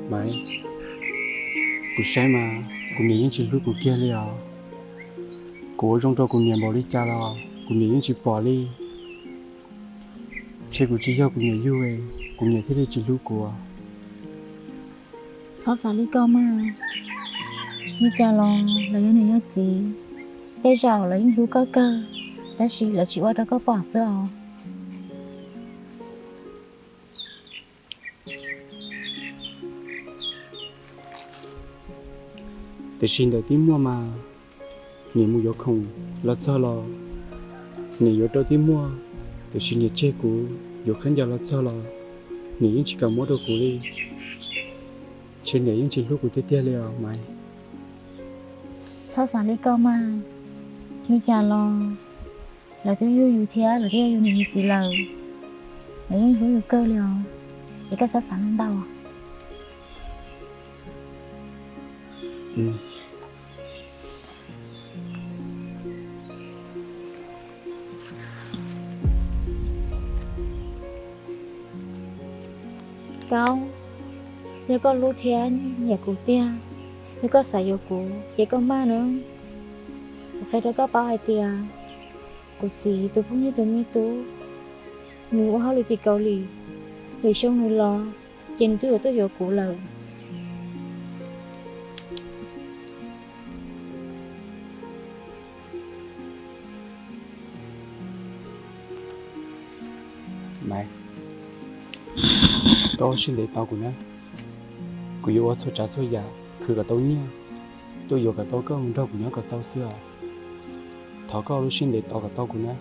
Maiv, kuv saib mas kuv niam yeej tsis hlub kuv kiag li os. Kuv ua zoo rau kuv niam npaum li cas los kuv niam yeej tsis pom li. Ntshe kuv tsis yog kuv niam yug, kuv niam thiaj li tsis hlub kuv. Txhob xav li koj mas. Li cas los lawv yog niam yog txiv, tej zaum lawv yeej hlub koj kawg, tab sis lawv tsis ua rau koj pom xwb os. Tiam sis ntawm tib muaj mas, niam mus yuav khoom los txog los, niam yuav rau tib muaj, tiam sis niam tseg kuv yuav khaub ncaws los txog los, niam yeej tsis kam muab rau kuv li. Ntshe niam yeej tsis hlub kuv tiag tiag li os Maiv. Txhob xav li koj mas. Li cas los lawv twb yug yus thiab lawv twb yog yus niam yus txiv lawm, lawv yeej hlub yus kawg li os. Es koj txhob xav ntau. Kaub, yog koj hlub thiab nyiam kuv tiag, yog koj xav yuav kuv ces koj maj nawb. Kuv qhia rau koj paub hais tias kuv txiv tus phooj ywg tus me tub, nws ua hauj lwm tim Kaus Lim, lwm xyoo nws los ces nws twb yuav tuaj yuav kuv lawm. Maiv, koj ua siab ntev tos kuv na. Kuv yuav ua txhua tsav txhua yam khwv kom tau nyiaj, tuaj yuav kom tau koj mus nrog kuv nyob kom tau xwb os. Thov koj ua lub siab ntev tos kom tau kuv na.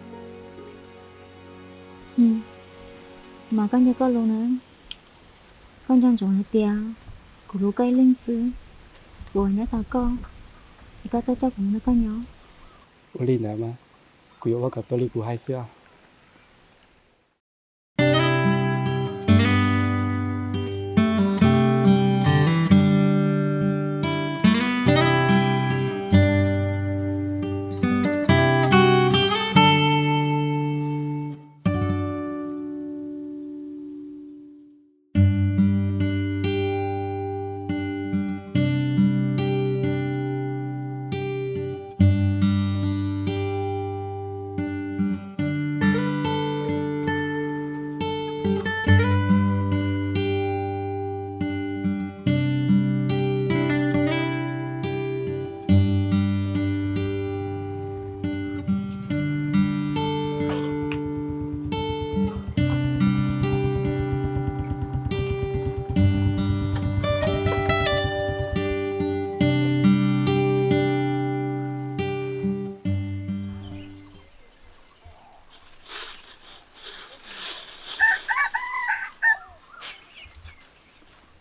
Mas koj nco koj lus na. Koj nco ntsoov hais tias kuv hlub koj ib leeg xwb, kuv nyob tos koj, es koj tuaj coj kuv mus nrog koj nyob. Ua li ntawd mas, kuv yuav ua kom tau li kuv hais xwb os.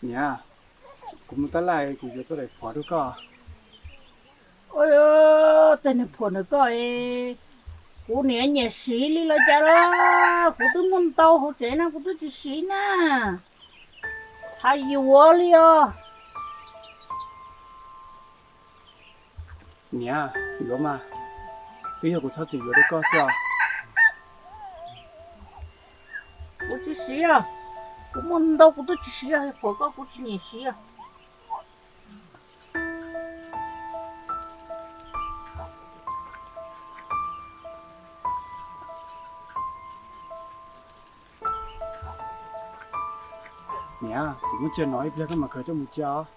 Niam, kuv mus tab laj kuv yuav tuaj daim phuam rau koj. Tej niag phuam ntawm koj, kuv niam nyiam siv li los cas los, kuv twb muaj ntau hauv tsev na kuv twb tsis siv na. Hais yuav li os. Niam, yuav mas, twb yog kuv txhob txwm yuav rau koj xwb os. Kuv tsis siv os, kuv muaj ntau kuv twb tsis siv os, phuam koj kuv tsis nyiam siv os. Niam, kuv muab cia no ib pliag koj mam khaws coj mus cia os.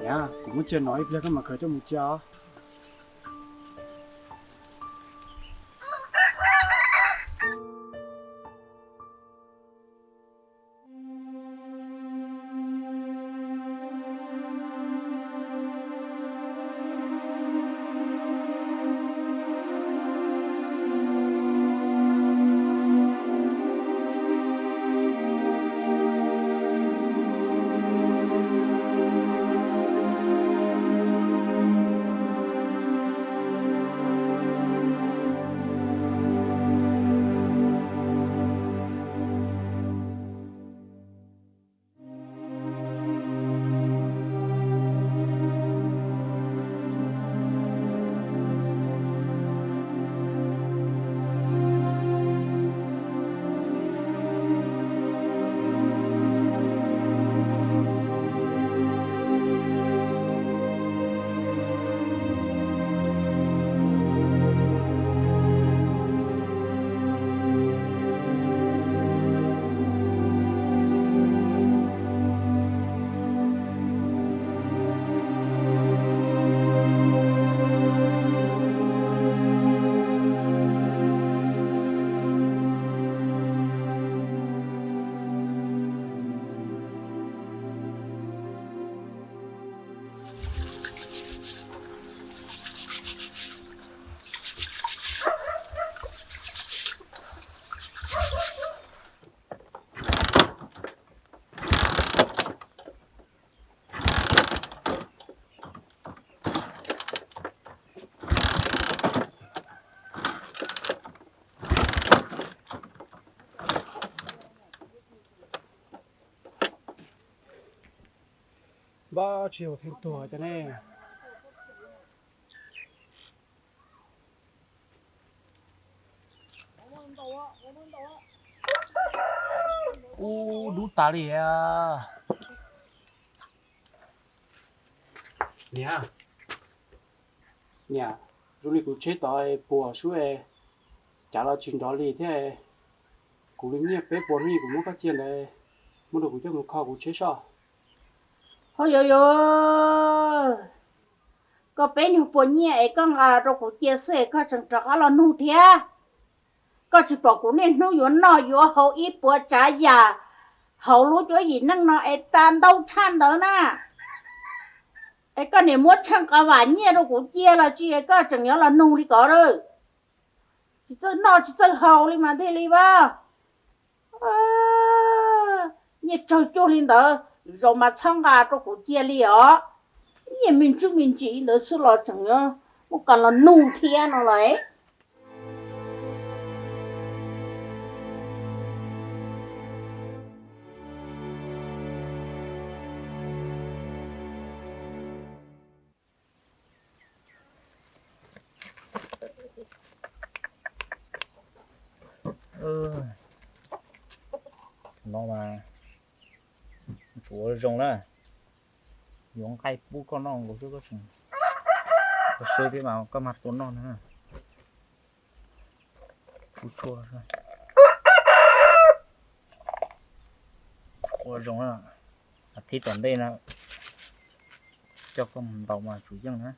Niam, kuv muab cia no ib pliag koj mam khaws coj mus cia os. Npab tsis yog theej tuag cov ne. Ub, dub tas li. Niam, niam, zoo li kuv tsheb tod puas sub, cav los tsis nrov li thiab. Kuv li nyiaj peb puas hnub kuv muab koj cia ntawd, muab rau kuv coj mus kho kuv tsheb soj. Ho yuav yuav, koj peb nyuag puas nyiaj es koj nqa los rau kuv cia xwb es koj tseem rov qab los nug thiab. Koj tsis pom kuv niaj hnub yuav noj yuav haus ib puas tsav yam hauv lub cuab yim neej no es tas ntau tshaj ntawd na. Es koj niam muab tsheej qas vam nyiaj rau kuv cia los tsis es koj tseem yuav los nug li ko a. Tsis txawj noj tsis txawj haus li mas thiaj li vaj. Nyiaj tsawg cuag li ntawd, zaum mas txhob nqa rau kuv cia li os. Nyiaj me ntsuj me ntsis ntawd xwb los tseem yuav muab kas los nug thiab no los. No mas tsuav zoo na, yuav nqaij pub koj noj nkaus xwb, koj tseem, koj seb thiab mas koj mag tua noj na. Kuv tshua ua zoo, a thib tom ntej no coj koj mus ntaus mas tsum yeej na.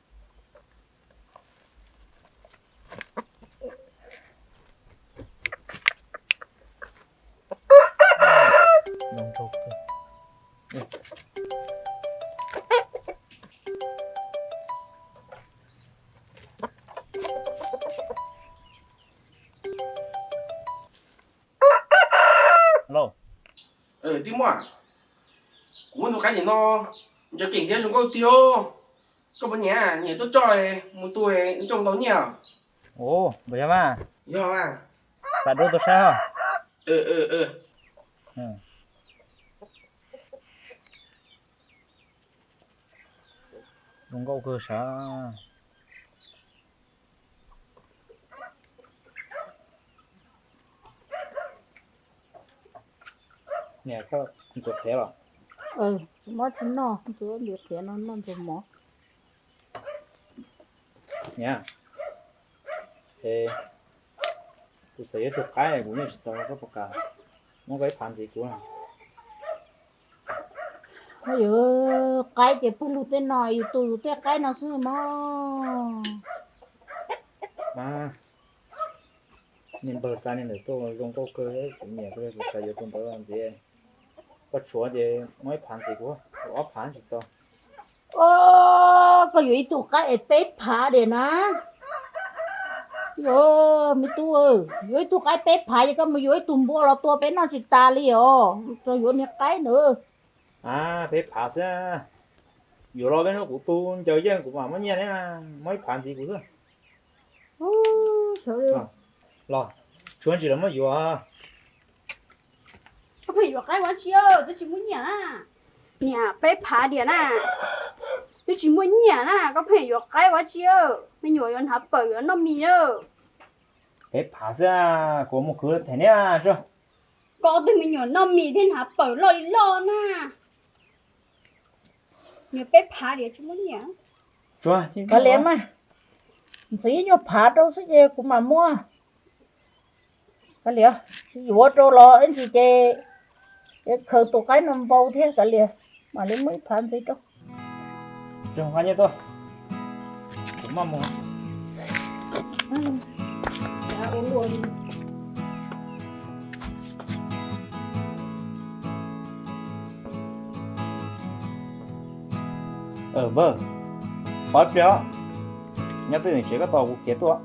Tij Muaj, kuv muaj tus qaib nim no ntsia keem thiab zoo nkauj tiag. Koj puas nyiam? Nyiam tuaj coj mus tu, coj mus ntaus nyiaj. Ua, npaum yog mas. Yog mas. Xa duab tuaj saib os. Zoo nkauj kawg sav. Niam, koj ntxuav qhiav los? Mob tsis noj, ntxuav ntxuav qhiav no noj ntxuav mov. Niam, es kuv xav yuav tus qaib, kuv yeej tsis tau, koj puas kam muab koj ib phav ntxiv kuv? Yus qaib ces pawg lug tej no, yus tu yus tej qaib no xwb mog. Niag npawg xa niag ntawm tuaj zoo nkauj kawg, kuv nyiam kawg, kuv xav yuav tus ntawd ntxiv. Koj tshuav ces muab ib phav ntxiv kuv, ob phav tsis txog. Koj yuav ib tug qaib es peb phav diam na. Me tub, yuav ib tug qaib peb phav ces koj mus yuav ib tug npua los tua peb noj tsis tas li os. Txog yuav niag qaib ntawd. A, peb phav xwb. Yuav los peb hnub kuv tu ncaws yeej kuv mam muab nyiaj ne, muab ib phav ntxiv kuv xwb. Los, tshuav ntsis los muab yuav. Koj pheej yuav qaib ua tsi, twb tsis muaj nyiaj na. Niam, peb phav diam na, twb tsis muaj nyiaj na, koj pheej yuav qaib ua tsi? Me nyuam yuav hnav pawm yuav noj mis na. Peb phav xwb, kuv mus khwv them niam tso. Koj twb me nyuam noj mis thiaj hnav pawm loj li loj na. Niam, peb phav diam tsis muaj nyiaj. Kav liam mas, ntxiv nyuag phav rau xwb ces kuv mam muab. Kav liam, tsis yuav rau los ib ntsis ces khaws tus qaib no npau thiab, kav liam, mam li muab ib phav ntxiv rau. Nqa nyiaj tuaj, kuv maj mus. Npawg, pov ib pliag os, nyob twj ywm tsev koj tos kuv khiav tuaj.